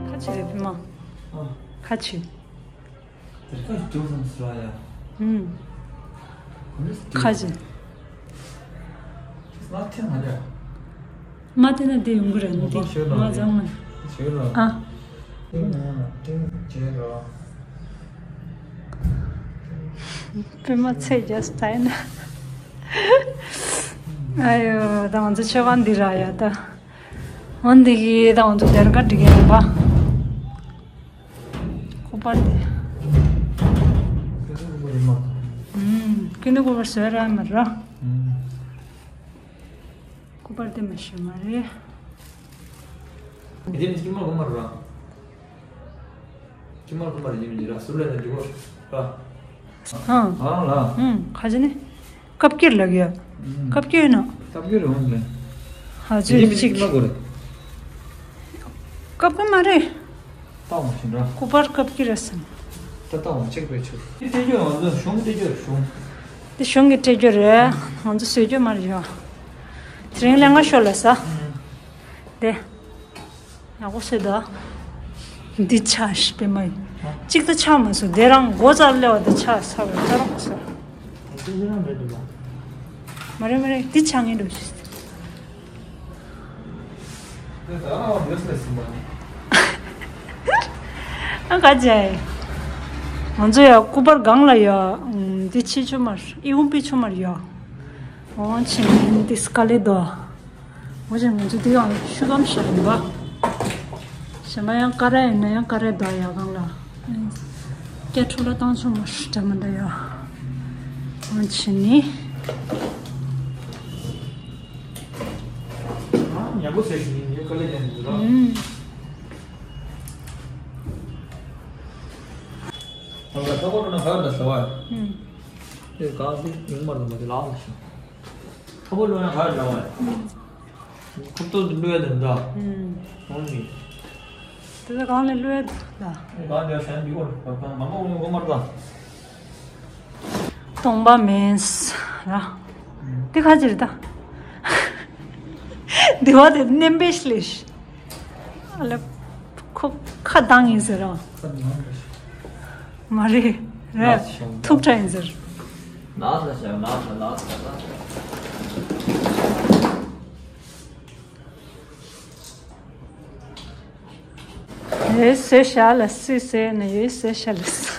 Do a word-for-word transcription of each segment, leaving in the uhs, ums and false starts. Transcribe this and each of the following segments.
ཁ་ཆེ་རེད་བི་མ། ཨ། ཁ་ཆེ། དེར་ཁ་ཆེ་འདུག་བསམ་སོང་ཡ། ཨུམ། ཁ་ཆེ། མ་ཐེ་མ་རེད། མ་ཐེ་ན་དེ་ཡོང་གི་རེད་འདི། མ་ཚང་མ། ཨ། པད་མ་ཚེ་རྒྱ་སྟ་ཡིན་ན། ཨ་ཡོ་ད་ང་ཚོ་ཆོས་ཁང་འདི་ར་ཡ་ད། འོན་ཏེ་གི་ད་ང་ཚོ་སྡེར་ཁ་འགྲིག་གི་རེད་པ། སྐུ་པར་དེ། ཨུམ། ཀུན་ཏུ་སྐུ་པར་བཟོས་ར་མ་ར། སྐུ་པར་དེ་མ་ཤེས་མ་རེད། དེ་མི་ཀྱི་མ་གོ་མ་ར། ཀྱི་མ་གོ་མ་ར་ཡིན་མི་ར་སུ་ལས་ན་འཇུག་གོ་ར། ཧང་། ཧང་ལ། ཧུང་། ཁ་ཅི་ནི། ཀབ་ཀིར་ལགས་ཡ། ཀབ་ཀིར་ན། ཀབ་ཀིར་རང་ལས། ཧ་ཅི་ཅིག་མ་གོ་ར། ཀབ་ཀིར་མ་རེད། ཏག་མ་ཤིན་ར། སྐུ་པར་ཀབ་ཀིར་ར་སམ། ཏག་ཏག་མ་ཅིག་པའི་ཆུ། དེ་སྤྲད་རྒྱུ་ང་ཚོ་གཞུང་སྤྲད་རྒྱུ་གཞུང་། དེ་གཞུང་གི་སྤྲད་རྒྱུ་རེད། ང་ཚོ་བཟོས་རྒྱུ་མ་རེད་ཡ། དེ་རིང་ལས་ང་ཤོར་ལ་ས། དེ། ཡག་པོ་བཟོས་ད། འདི་ཆགས་ཤི་པད་མ་ཡིན། གཅིག་ཏུ་ཆགས་མ་སོང་དེ་རང་མགོ་རྩར་སླེབས་པ་དེ་ཆགས་ཚར་བ་ལྟ་རོགས་ཟེར། མ་རེད་མ་རེད་འདི་ཆགས་ངེས་འགྲོ་ཤི། ཨ་ག་ཅེ། ང་ཚོ་ཡ་སྐུ་པར་སྒང་ལ་ཡ། འདི་ཕྱི་ཆུ་མར་ཨི་ཧུམ་པི་ཆུ་མར་ཡ། འོང་ཕྱིན་འདི་སྐ་ལེ་དོ། འོ་ཅན་ང་ཚོ་འདི་ཡང་ཤུ་གམ་ཞིག་ཡིན་པ། ཞེ་མ་ཡང་ཀ་ར་ཡིན་ན་ཡང་ཀ་ར་དོ་ཡ་གང་ལ། སྐྱ་ཁྲུ་ལ་བཏང་ཆོག་མ་ཤུ་འདྲ་མི་འདྲ་ཡ། འོ་ཕྱིན་ནི། ཉམས་པོ་ཟེར་ཞིག་ཡིན་ཀ་ལེ་ཡིན་འདུག་ར། ཨུམ། ང་ལ་ཁ་པར་ལ་ཁ་ལ་ཟ་བ། ཨུམ། དེ་གང་དེ་ཡོང་མ་རུང་བ་དེ་ལགས་ལ་ཞིག་ཁ་པར་ལོན་ན་ག་རེ་འདྲ་བ། ཁོ་ཏོ་འདི་འགྲོ་ཡ་དེ་འདྲ། ཨུམ། འོང་ནི། དེ་ཚོ་གང་ལས་ལོས་ད། གང་འདྲ་ཤན་འདི་གོ་གང་མང་པོ་འོང་གོ་མར་ད། སྟོང་པ་མེད་ལ། དེ་ག་ཅིར་ད། དེ་བ་དེ་མནན་པའི་ཤི་ལེ་ཤི། ཨ་ལ། ཁོ་ཁ་བཏང་ཡིན་ཟེར་རོ། མ་རེད། རེད། ཐུག་ཕྲ་ཡིན་ཟེར། ན་ས་ཤ་ན་ས་ན་ས་ན་ས། ཡོད་ཟེར་ཤ་ལ་སུས་ཟེར་ན་ཡོད་ཟེར་ཤ་ལ་སུ།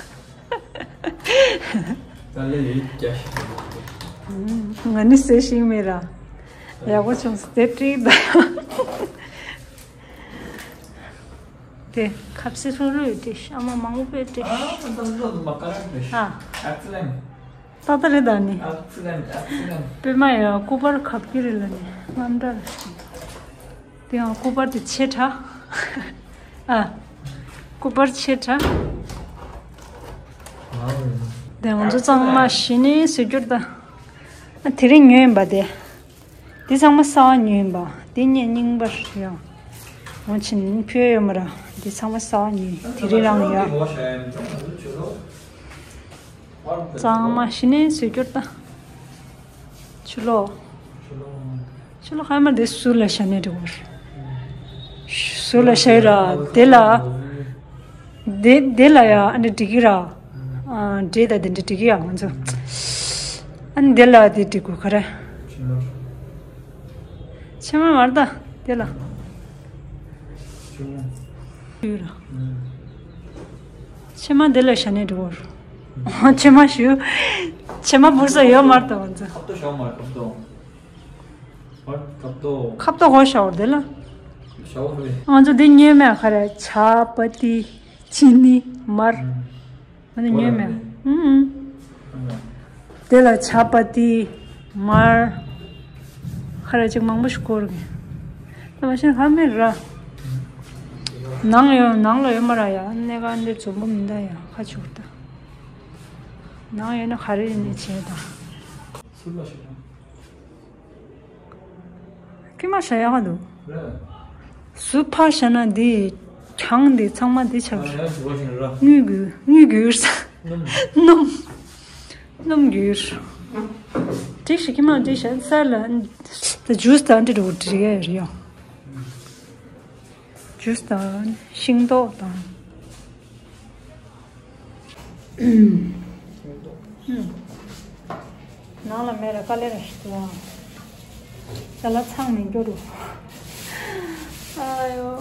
ད་ལེ་ཡོད་ཀྱ་ཤ། ང་ནི་ཟེར་ཤིང་མེད་ར། ཡག་པོ་བྱུང་སྟེ་བྲིས་ད། དེ་ཁབ་སི་ཧྲུ་རུ་ཡོད་དེ་ཤ་མ་མང་པོ་དཔེ་དེ། ཨ་ད་ད་ད་མ་ཀ་ར་དེ་ཤ། ཨ། ཨེག་སི་ལེན། ཏག་ཏག་རེད་ད་ནི། ཨེག་སི་ལེན་ཨེག་སི་ལེན། པད་མ་ཡ་སྐུ་པར་ཁབ་ཀྱི་རེད་ལ་ནི་རྣམ་འདྲ་རེད། དེ་ཡང་སྐུ་པར་དེ་ཆེ་དྲགས། ཨ། སྐུ་པར་ཆེ་དྲགས། དེ་ང་ཚོ་གཙང་མ་གཞི་ནས་བཟོས་རྒྱུར་ད། ཨ་དེ་རིང་ཉོས་ཡིན་པ་དེ། འདི་ཚང་མ་གསར་པ་ཉོས་ཡིན་པ། འདི་ངས་རྙིང་པ་རེད་ཡ། འོང་ཕྱིན་ཕུལ་ཡོད་མ་ར། འདི་ཚང་མ་གསར་པ་ཉོས་དེ་རིང་རང་ཡ། གཙང་མ་གཞི་ནས་བཟོས་རྒྱུར་ད། ཆུ་ལོག་ཆུ་ལོག་ཧ་མ་འདི་ཟུར་ལ་བཞག་ནས་འགྲིག་གོ། ཟུར་ལ་བཞག་ར་དེ་ལ། དེ་དེ་ལ་ཡ་ཨ་འདྲ་འགྲིག་གི་ར། ཨ་འདྲེ་ད་དེ་འདྲ་འགྲིག་གི་ཡ་ང་ཚོ། ཨ་འདི་ལ་དེ་འགྲིག་གོ་ག་རེ། ཕྱེ་མར་ཕྱེ་མ་མར་ད་དེ་ལ། ཕྱེ་མ། ཕྱེ་མ་འདི་ལ་བཞག་ནས་འགྲོ། ཕྱེ་མ་ཞུ། ཕྱེ་མ་བུར་ས་ཡོད་མར་ད་ང་ཚོ། ཁབ་ཏོ་ཞོག་མར་ཁབ་ཏོ། མར་ཁབ་ཏོ། ཁབ་ཏོ་གོ་ཞོག་འདི་ལ། ཞོག་རེད། ང་ཚོ་འདི་ཉོས་མེད་ག་རེ་ཇ་པ་ཏི་ཅི་ནི་མར། ཨ་ནི་ཉོས་མེད། ཨུ་ཨུ། དེ་ལ་ཇ་པ་ཏི། མར། ཁ་ར་ཅིག་མང་པོ་ཞིག་བསྐོར་གི། ད་མ་ཤེས་ཧ་མེད་ར། ནང་ཡོད་ནང་ལ་ཡོད་མ་ར་ཡ། གནས་ག་འདིར་འཛོམས་པོ་མི་འདའ་ཡ་ཁ་ཆུག་ད། ནང་ཡོད་ན་ག་རེ་ཡིན་ནས་བྱས་ད། ཟུར་ལ་ཞིག་ཡོང་། ཀི་མ་ཤ་ཡག་ག་འདུག་རེད། ཟུར་ཕར་བཞག་ན་འདི་གྱང་འདི་ཚང་མ་འདི་ཆགས། ཨ་ཡ་ཞུ་བ་ཞིག་ར། དངུལ་གྱི་དངུལ་གྱི་ཡུར་ས། སྣུམ། སྣུམ། སྣུམ་གྱི་ཡུར། ཏིག་ཤི་ཀི་མ་ཏིག་ཤ་ས་ལ་ཏི་ཇུས་དང་ཏི་རུ་ཏི་རེ་ཡོ། ཇུས་དང་ཤིང་ཏོག་དང་། ནང་ལ་མེད་ལ་དཀའ་ལས་ར་ཞིག་འདུག་ཨང་། ཅ་ལག་ཚང་མི་འགྱུར་རུ། ཨ་ཡོ།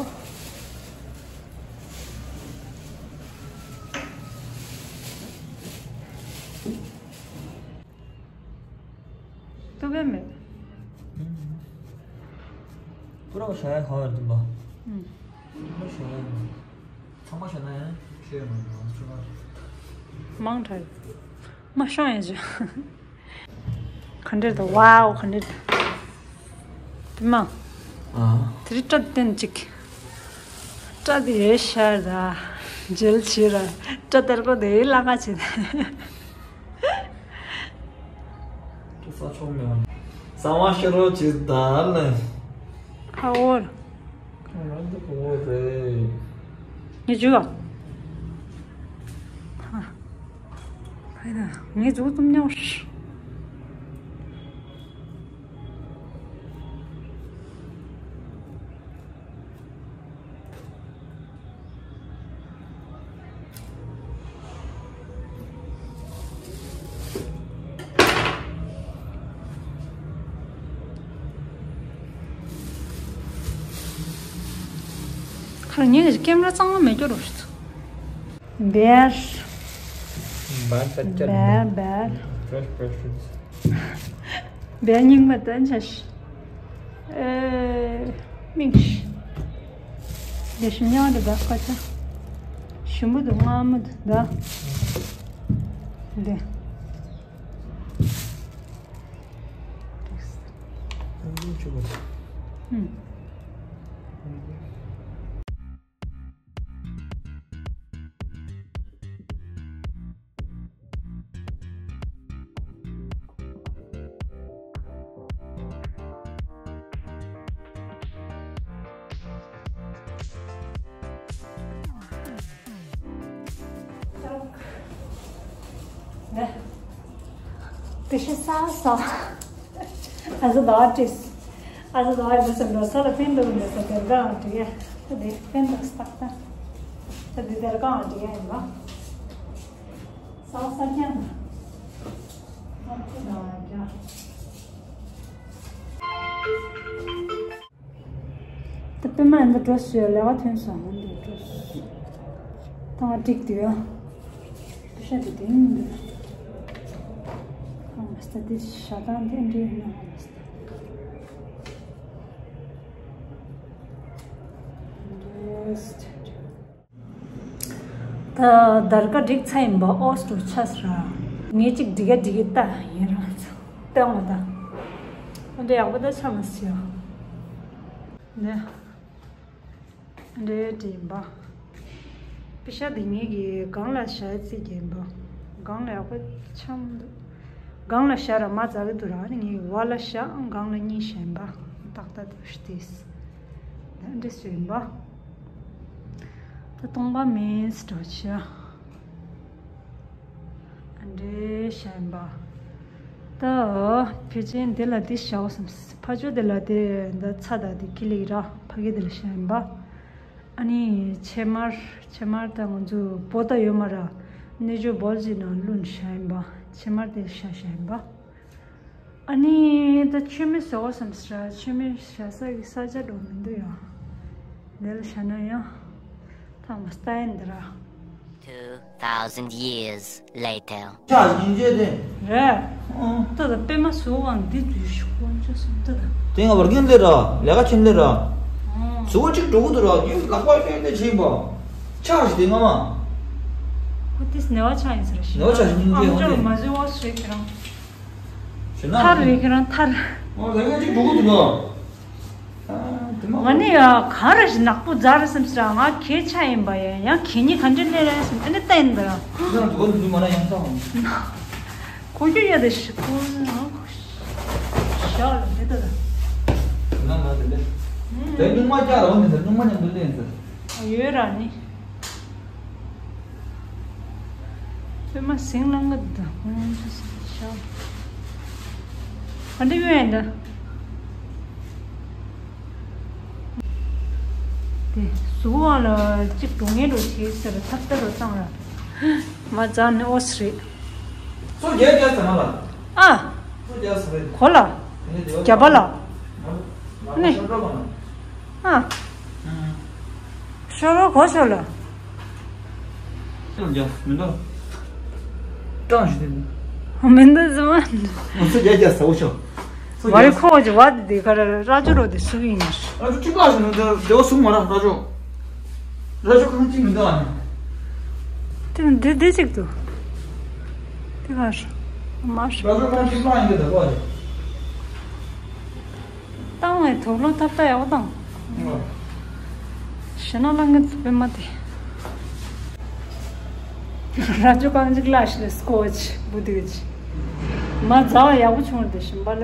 ཏུ་བེ་མེད། ཀུ་ར་བ་ཤ་ཡ་ཁ་བར་དུ་བ། ཨུམ། ཀུ་ར་ཤ་ཡ་མ། ཚང་མ་ཤ་ན་ཡང་ཤ་ཡ་མ་ཡོང་ཤ་ཡ། མང་དྲགས། མ་ཤོང་ཡ་ཇུ། ག་འདྲེར་དུ་ཝའོ་ག་འདྲེར་དུ། དེ་མ། ཨ། དེ་རི་སྐྲ་བསྟན་ཅིག་སྐྲ་དེ་ཡོད་ཤར་ད། འཇལ་བྱེད་ར། སྐྲ་དར་གོ་དེ་ལ་ང་བྱེད། ས་ཆོག་མེད་པ། གསང་བ་ཤེས་རོགས་བྱེད་ད་ལེ། ཧ་འོར། ང་འདི་གོ་བོ་རེད། ངས་བརྗོད་པ། ཧ། ཧ་ད་ངས་བརྗོད་གཏུམ་ཉོ། ཁར་ཉིན་གྱི་ཀེམ་ར་གཙང་མ་མེད་སྐྱོ་རོ་ཞིག་འབེར། འབེར་འབེར། Fresh preference. འབེར་རྙིང་མ་དོན་ཆ་ཤི། ཨེ། མིག་ཤི། འདི་ཞིམ་ཉམས་འདི་འདྲ་ཁ་ཆ། ཞིམ་པོ་འདུག་མངར་མོ་འདུག་ད། འདི། ཨུམ། ད་ཤི་ས་ས། ཨ་ཟི་དྭགས་ཏིས། ཨ་ཟི་དྭགས་ཏིས་འགྲོ་ས་ལ་ཕན་འདུག་འགྲོ་ས་དེར་གང་འགྲིག་ཡ། ད་དེ་ཕན་འདུག་སྟག་ད། ད་དེ་དེར་གང་འགྲིག་ཡ་ཡིན་པ། ས་ས་ཀྱང་ན། ཨ་ཁུ་ན་ཀྱང་། ད་པད་མ་ཡང་འདི་འགྲོ་ཞེས་ལས་ཀ་ཐོན་སོང་ང་འདི་འགྲོ། ད་ང་འགྲིག་འདུག་ཡ། པེ་ཤ་དེ་དེ་ཡིན་འདུག་ཨ་མ་སྟ་དེ་ཞག་དང་དེ་འདྲ་ཡིན་ན་ཨ་མ་སྟ། ད་སྡར་ཀ་འགྲིག་ཚར་ཡིན་པ་ཨོས་ཏུ་ཆ་སྲ། ངས་གཅིག་འགྲིག་ག་འགྲིག་གི་ལྟ་ཡིན་རང་ཚོ་ལྟ་འོང་ད། འདི་ཡག་པོ་ད་ཆ་མ་སྲིད་ཡ། ནས། འདྲེ་དྲིན་པ། པི་ཤ་འདི་ངེད་ཀྱི་སྒང་ལ་བཞག་རྩིས་ཀྱིན་པ། སྒང་ལ་ཡག་པོ་འཆམ་འདུག་སྒང་ལ་བཞག་ར་མ་རྩ་གི་འདུག་ར་ནི་ངེད་ཀྱི་བ་ལ་བཞག་སྒང་ལ་གཉིས་བཞག་པ། ཏག་ཏག་ཏུ་ཤི་ཏིས། འདྲེ་སུ་ཡིན་པ། ད་སྟོང་པ་མིན་སི་འགྲོ་ཆ། འདྲེ་ཤན་པ། ད་ཕལ་ཆེར་འདི་ལ་འདི་བཞག་བསམ། ཕ་ཇོ་འདི་ལ་དེ་འདི་ཚ་དང་དེ་ཁི་ལིག་ར་ཕ་གི་འདི་ལ་ཤན་པ། ཨ་ནི་ཕྱེ་མར་ཕྱེ་མར་ད་ང་ཚོ་པོ་ཏ་ཡོད་མ་ར་སྣོད་ཆུ་བོལ་ཅིག་ནང་བླུགས་ཤན་པ། ཕྱེ་མར་དེ་ཤ་ཤན་པ། ཨ་ནི་ད་མཆོད་མེ་བཟོ་བསམ་ཟེར། མཆོད་མེ་བཞག་ས་གི་ས་ཆ་འགྲོ་མི་འདུག་ཡང་། འདི་ལ་བཞག་ན་ཡང་། ཐང་མ་སྟ་ཡིན་འདི་ར། Two thousand years later. ཆ་སྙིང་རྗེ་དེ། རེད། ཨང་། ད་ད་པད་མ་བཟོ་བའང་འདི་དུས་ཤུགས་དབང་ཆ་སོང་ད་ད། དེ་ང་བར་གིན་ལེ་ར་ལས་ཀ་ཆེན་ལེ་ར། ཨང་། བཟོ་བ་གཅིག་འགྲོ་གི་འདུག་ར་ཡུལ་ལག་པ་ཡོད་ཡོད་དེ་བྱེད་པ། ཆ་ཞིག་དེ་ང་མ། ཁོ་དེས་ནེ་བ་ཆ་ཡིན་ཟེར་ཞིག་ནེ་བ་ཆ་ཞིག་སྙིང་རྗེ་ཨང་ཅོར་ཡོང་དེ། མ་བཟོ་བ་ཟེར་ཁྱེད་རང་། ཐར་རེད་ཁྱེད་རང་ཐར། ཨོ་ད་ངས་ཅིག་འགྲོ་གི་འདུག་ལ། ཨ་དེ་མ། ང་ནི་ཡ་ག་རེ་ཞིག་ནག་པོ་འཛར་སེམས་སི་ར་ང་གད་ཆ་ཡིན་པ་ཡ་ཡང་གད་སྙིགས་ག་འདྲ་སླེབས་ར་སེམས་ཨ་ནི་བསྟན་འདི་ར། ཁྱེད་རང་འགྲོ་གི་འདུག་མ་ན་ཡང་ཐང་། གོ་རྒྱུ་ཡ་དེ་ཞིག་གོ་ང་ཞག་ལ་མི་ལྟ་ད། ང་ང་དེ་འདྲ། དེ་སྣུམ་མ་བཀྱག་ར་བ་ནི་དེ་སྣུམ་མ་མཉམ་དུ་ལེན་ཟེར། ཡོད་ར་ནི། པད་མ་ཟིང་ལང་གི་འདུག་ང་ཚོ་ཤ། ག་འདྲ་ཡོད་ཡིན་ད། དེ་གཟུགས་པོ་ལ་གཅིག་འགྲོ་ངེས་འགྲོ་བྱེད་ཟེར་ཐབས་ལྟ་རུ་བཏང་ར། མ་རྩ་ནི་ཨོ་སི་རེད། སོ་རྒྱག་རྒྱག་ཟེར་མ་ལ། ཨ། སོ་རྒྱག་ཟེར་རེད། གོ་ལ། ནི་རྒྱ་པ་ལ། ནི། ཨ། ཤོ་རོ་གོ་ཤོ་ལ། ཀྲང་ཞུ་དེ། མི་འདུག་ཟེར་མ། ང་ཚོ་རྒྱ་རྒྱ་ཟ་བོ་ཤོ། བ་རི་ཁོ་ཅི་བ་དེ་ག་ར་ར་ཅོ་རོ་དེ་སུ་ཡིན་ནི། ར་ཅོ་ཅི་ལ་ཞུ་ནི་དེ་དེ་བ་སུ་མ་ར་ར་ཅོ། ར་ཅོ་གང་ཅི་མི་འདུག་ཨ་ནི། དེ་དེ་དེ་ཅིག་འདུག་དེ་ག་ར་མ་ཤོ། ར་ཅོ་གང་ཅི་ལ་ཡིན་གི་ད་བ་རེད། བཏང་བའི་དུག་ལོག་ཐབས་ད་ཡག་པོ་བཏང་། ཞེ་ན་ལང་གི་པད་མ་དེ། ར་ཅོ་རྐང་གཅིག་ལ་ཞིག་ལ་སྐོ་ཆ་བུ་དུ་ཆ། མ་ཛ་བ་ཡག་པོ་བྱུང་རེད་ཞིམ་པ་ལ།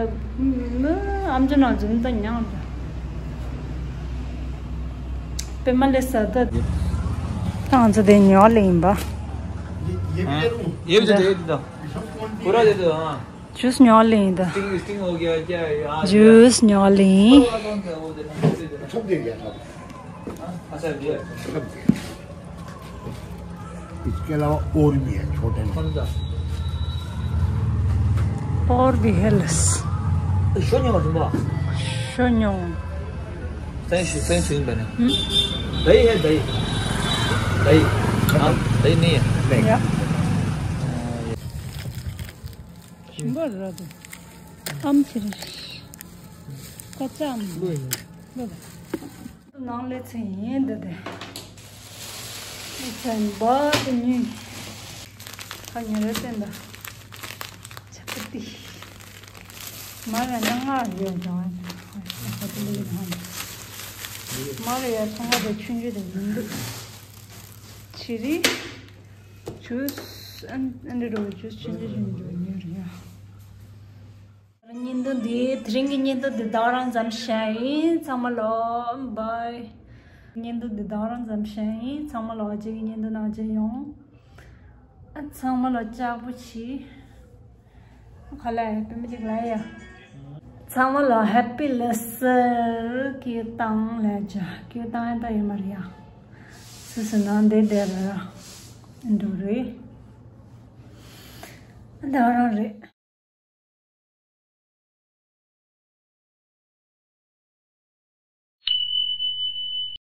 ཨམ་ཅོ་ནང་འཛུམ་ད་མྱངས་ད། པད་མ་ལས་ས་ད། ད་ང་ཚོ་དེ་ཉོ་ལེ་ཡིན་པ། ཡེབ་དེ་དེ་དེ་ད། ཁོ་ར་དེ་དེ་ཨ། जूस ཉོ་ལེ་ཡིན་ད། sting sting हो गया क्या? हाँ, जूस ཉོ་ལེ་ཡིན། सब दे दिया सब। हाँ, अच्छा दिया। सब दिया। इसके अलावा और भी है छोटे में। कौन सा? और भी है लस। शून्य हो तुम। शून्य। सही सही सही बने। हम्म? दही है दही। दही। हाँ, दही नहीं है। नहीं। या। ཞིམ་པ་ར་དུ། ཨམ་ཆི་རེད། ཀ་ཅམ། ལོས། ལོས། ནང་ལས་ཚན་ཡིན་འདི་དེ། ཨི་ཚན་བ་དུ་ཉུས། ཁ་ཉེ་རེ་བསྟན་ད། ཆ་ཀ་ཏི། མ་རེད་ན་ང་ཡོད་ཀྱང་། ཁ་ཏི་ལི་ཧང་། མ་རེད་ཡ་ཚོང་པ་དེ་ཆུང་ཆུང་དེ་མི་འདུག་ཆི་རི། ཇུས། ཨན་ཨན་འདྲ་རོ་ཇུས་ཆུང་ཆུང་ཆུང་ཆུང་ཉོས་རེད་ཡ། བརྙན་ཐུང་འདི་དེ་རིང་གི་བརྙན་ཐུང་འདི་དག་རང་ཙམ་བྱས་ཡིན། ཚང་མ་ལོ་བའི། བརྙན་ཐུང་འདི་དག་རང་ཙམ་བྱས་ཡིན། ཚང་མ་ལོ་ཨ་ཅེ་གི་བརྙན་ཐུང་ནང་ཅེ་ཡོང་། ཨ་ཚང་མ་ལོ་ལྕགས་པོ་བྱེད། ག་ལ་ཡ་པི་མི་ཅིག་ལ་ཡ། ཚང་མ་ལོ་ཧེ་པི་ལེ་སར་ཀི་ཏང་ལ་ཅ་ཀི་ཏང་ཡ་ད་ཡོད་མ་རེད་ཡ། སུ་སུ་ནང་འདི་འདི་ར་འགྲོ་རེད། ད་རང་རེད།